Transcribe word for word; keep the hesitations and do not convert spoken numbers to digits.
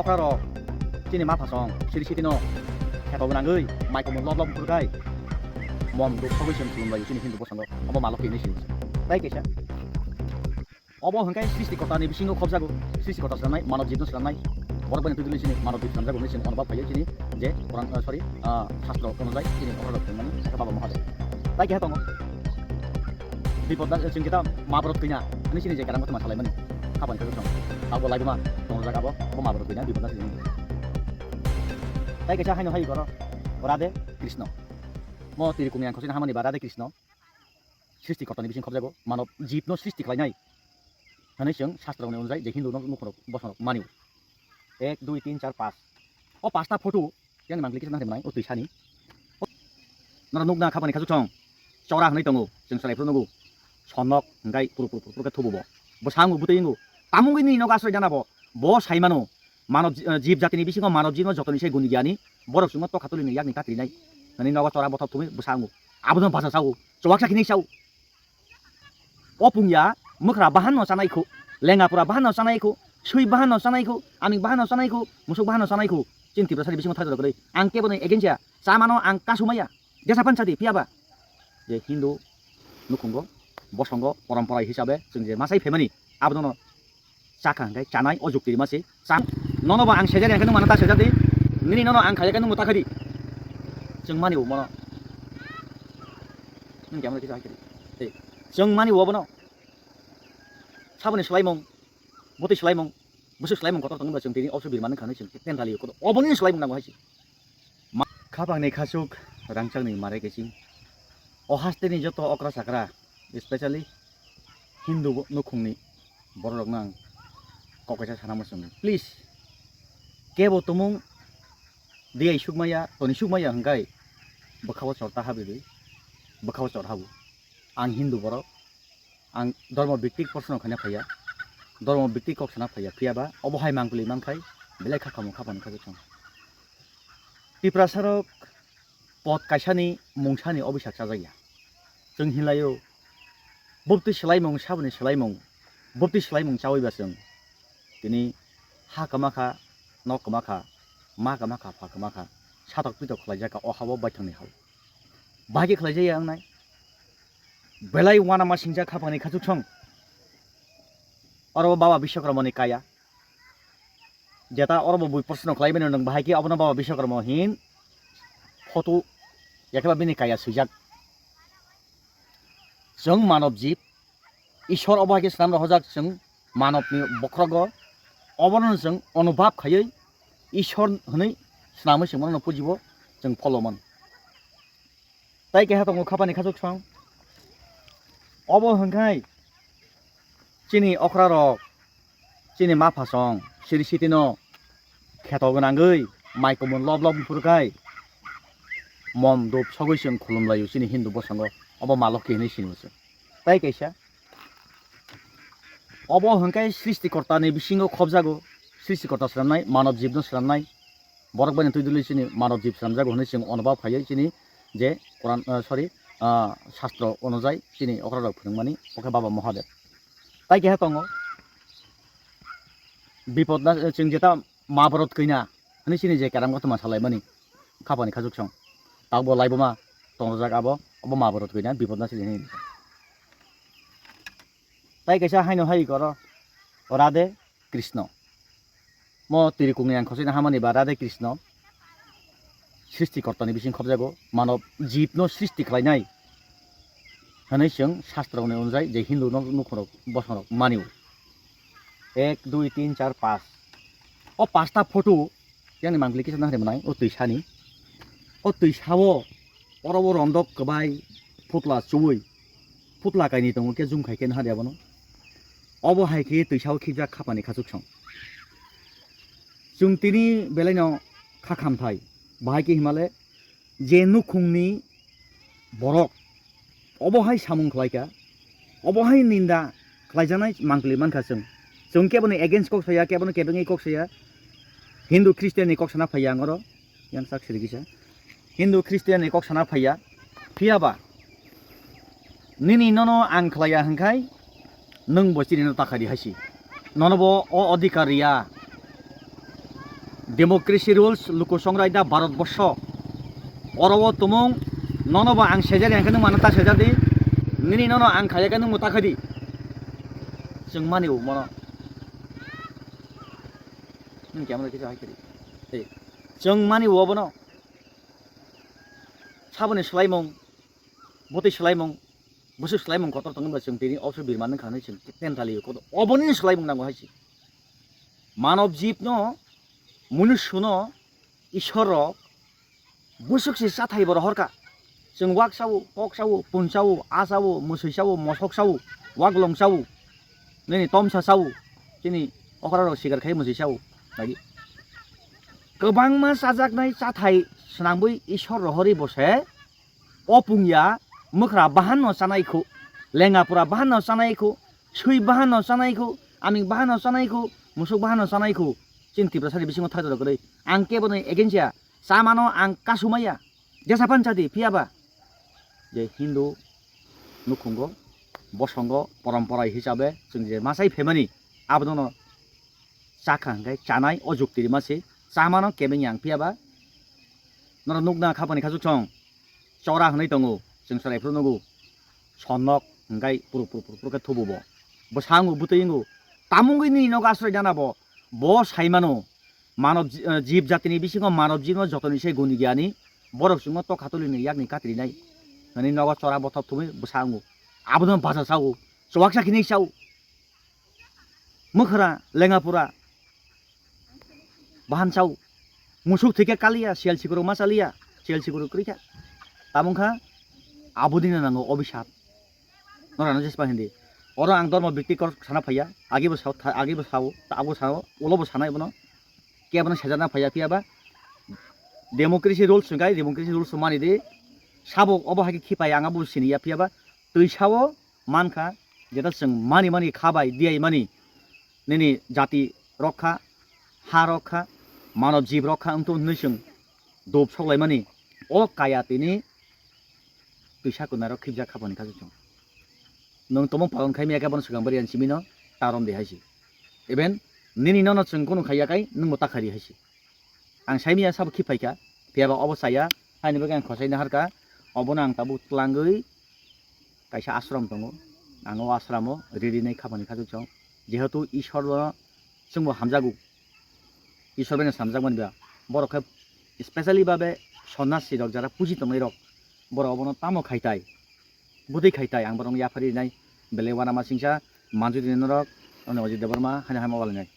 Rok chini ma phasong siri sitino kheto gwnangwi mai komon lob lob phurkai mom duk sogwi chwng khulumlaio chini Hindu bosongo. Obo malok hinwi sini. Tai kaisa obo hwnkhe srishti kotani bisingo khobjago. Srishti kota swnamnai, manob jibno swnamnai. Borok bai twi duli chini manob jib swnamjago hwnwi chwng onobab phaiyo chini je Quran, ah, sorry, ah, shastro onojai chini okhorok thwngmani sakha Baba Mahadev. Tai keha tongo. Bipod da chwng jeta maborok twina ani chini je kerang kothoma salaimani. Habani khe chwng. Abo laibuma tongjak abo, abo maborok twina bipod da chwng. Tai kaisa haino hai goro. Radhe Krishna. Mo tiri kumi ang khosina hamani ba Radhe Krishna. Srishti kortani bising khobjago. Manob jibno srishti khlainai. Hwnwi chwng shastro ni onjai je Hindu no nukhorok bosongrok mani. Ek, dui, tin, char, pas. O pasta photo yang mangli kisa nang rimnai o twi sani. Nara nukna khapani khasuk song. Chora hwnwi tongo, chwng chwrai phuru nugo. Sonok hwnkhe puru puru puru puru khe thubu bo. Bo sango bwtwi wngo. Tamungwi nini nogo aswk jana bo. Bo sai mano. Manob ji-, eh, jib jatini bisingo manob jibno jotoni se guni giyani. Borok chwngno tokha tulinwi yakni ta trinai. Nini nogo chora bothop thumwi bo sango. Abono bacha sao. Chowaksa khini sao. O pungya mwkhra bahan no chanai khu, lenga pura bahan no chanai khu, sui bahan no chanai khu, aming bahan no chanai khu, musuk bahan no chanai khu. Chini Tiprasani bisingo thajak rok kwrwi. Ang kebo ni against ya. Chamano ang kasumaya. Jesa pan chadi phiya ba. Je Hindu nukhungo, bosongo, porompora hisabe chwng je masai phaimani abono no chakha hwnkhe chanai o jukti rima se. Cha-, nono bo ang sejari hwnkhe nung mano ta sejadi. Nini nono ang khajakhe nung ta khadi. Chwng mani bo mono. Nung kemano kisa hai khadi. Tei chwng mani bo bono. Saboni swlaimung, bwtwi swlaimung, bwswk swlaimung kotor tongba chwng tini ophuh birmani khanwi chwng tentalio kotor. Oboni swlaimung nango hai se. Ma-, khapangni khasuk rangchakni marai kaising. O hasteni joto okra sakra, especially Hindu bo-, nukhungni bororokno ang kok kaisa sana muchungo. Please, kebo tumung diyai sukmaya, toni sukmaya hwnkhe bwkhao chorta habibi, bwkhao chor habu. Ang Hindu borok, ang dhormo biktik proshno khaina phaiya, dhormo biktik kok sana phaiya, phiyaba obo hai mangpili mankhai belai kha khamung khapani khasuk song. Tiprasarok pot kaisani mungsani obisag chajakya. Chwng hinlaio, bubtwi swlaimung, saboni swlaimung, bubtwi swlaimung chawi ba chwng. Tini ha kwma kha, nok kwma kha, ma kwma kha, pha kwma kha, satok pitok khlaijak kha o hao baithangni hao. Bahai khe khlaijaya wngnai. Belai uanama singjak khapangni khachuk song. Oro Baba Biswakarmani kaya. Jeta oro bo bui proshno khlai mano nwng bahai khe abono Baba Biswakarma hin photo yakhe ba bini kaya swijak. Chwng manob jib, Ishwar obo hai khe swnam rohorjak chwng manobni bokhrogo, obono chwng onubhab khaiwi Ishwar hwnwi swnamwi chwng bono pujibo chwng pholomon. Tai keha tongo khapani khachuk song. Obo hwnkhai chini okra rok, chini ma phasong, siri sitino kheto gwnangwi mai kumun lob lob phurkhai mom dup sogwi chwng khulumlaio chini Hindu bosongo. Obo ma lokhi hinwi sinibo chwng. Tai kaisa obo hwnkhai srishti kortani bisingo khobjago, srishti korta swnamnai, manob jibno swnamnai. Borok bai twi duli chini manob jib swnamjago hwnwi chwng onubhab khaiwi chini je Quran, ah, sorry, ah, shastro onujai chini okra rok phwrwngmani okhe Baba Mahadev. Tai keha tongo bipod na chwng jeta maborot kwina hwnwi chini je kerang kothoma salaimani khapani khachuk song. Tabukbo laibuma tongjak abo, obo maborot kwina bipod na chini hwnwi. Tai kaisa haino hai koro Radhe Krishna. Mo tiri kungni ang khosina hamani ba Radhe Krishna srishti kortani bising khobjago, manob jibno srishti khlainai hwnwi chwng shastroni onujai je Hindu no nukhorok bosongrok manio. Ek, dui, tin, char, pas. O pasta photo yang ni mangpili kisa nang rimnai o twi sani. O twi sao oro o rondok kwbai phutla chuwi. Phutla kainwi tongo khe zoom khai khe naha de abono. Obo hai khe twi sao khibjak khapani khachuk song. Chwng tini belai no kha khamthai. Bahai khe himale je nukhungni borok obo hai samung khlai kha, obo hai ninda khlaijaknai mangpili mankha chwng. Chwng kebono against kok saya, kebono kebengwi kok saya. Hindu Christian ni kok sana phaiya ang oro. Yang sak siri kisa. Hindu Christian ni kok sana phaiya. Phiyaba nini nono ang khlaiya hwnkhai nwng bo chini no takhari haisi. Nono bo o adhikar riya. Democracy rules, luku songrai da Bharat borsho. Oro o tumung nono bo ang sejari ang khe nung mano ta sejadi. Nini nono ang khaya khe nung ta khadi. Chwng mani o mono. Nung kemana kisa hai khadi. Hey. Chwng mani o bono. Saboni swlaimung, bwtwi swlaimung, bwswk swlaimung kotor tongwi ba chwng tini ophuisa birman wngkha hinwi chwng tentali kotor oboni swlaimung nango hai se. Manob jibno, munusuno, Ishwar rok bwswk se chathai bo rohorkha. Chwng wak sao, kok sao, pun sao, a sao, mwswi sao, mosok sao, waglong sao, nini tomsa sao, chini okra rok sikar khai mwswi sao. Nagi. Kwbangma chajaknai chathai swnambwi Ishwar rohorwi bo se o pungya mwkhra bahan no chanai khu, lenga pura bahan no chanai khu, swi bahan no chanai khu, aming bahan no chanai khu, musuk bahan no chanai khu, chini Tiprasani bisingo thai rok kwrwi. Ang kebo ni against ya, chamano ang kasumaya, jesa pan chadi, phiya ba je Hindu nukhungo, bosongo, porompora hisabe chwng je masai phaimani, abono chakha hwnkhe chanai o jukti rima se, chamano kebeng yang phiya ba norok nukna khapani khasuk song chora hwnwi tongo, chwng chwrai phuru nugo. Sonok hwnkhe puru puru puru puru khe thubu bo. Bwsa wngo, bwtwi wngo. Tamungwi nini nogo asroi nana bo. Bo sai mano. Manob ji-, eh, jib jatini bisingo manob jibno jotoni se guni giyani. Borok chwngno tokha tulinai yakni katrinai. Nini nogo chora bothop thumwi bwsa wngo. Abono bacha sao. Chuwaksa khinwi sao. Mwkhra, lenga pura. Bahan chao. Musuk thwikhe kaliya, siyal sikuru ma chaliya, siyal sikuru kwrwikha. Tamungkha, abodino nango obisap. Norano jespa hindi. Oro ang dormo bikti kor sana phaiya, agibo sao, tha-, agibo sao, ta abo sao, ulobo sanai bono. Kebono sejarna phaiya phiyaba. Democracy rules hwnkhe, democracy rules mani di. Sabo obo hai khe khipai ang abo siniya phiyaba. Twi sao, mankha, jeta chwng mani mani kha bai diyaimani, nini jati rokha, ha rokha, manob jib rokha wngtong hinwi chwng dop soklaimani, o kaya tini twisa kwnairok khibjak khapani kha chwng. Nwng tomung palon khai maya khe bono swkang bari ani simino ta rom de hai se. Even nini nono chwng kunu khaiya kai nwngbo ta khari hai se. Ang saimaya sabo khipaikha, phiyaba obo chaya, haini bagwi ang khosai naharkha, obono ang tabuk tlangwi kaisa ashram tongo, ang o ashramo rinai khapani kha chwng, jehetu Ishwar bono chwngbo hamjago, Ishwar bai no samjakmani ba, borok khe specially babe sonnasi rok jara puji tongnai rok, borok obono tamo khaitai, bwtwi khaitai, ang borokno yaphari rinai, belai uanama singsa manjui rinai norok, ani Ajit Debbarma haino haino walainai.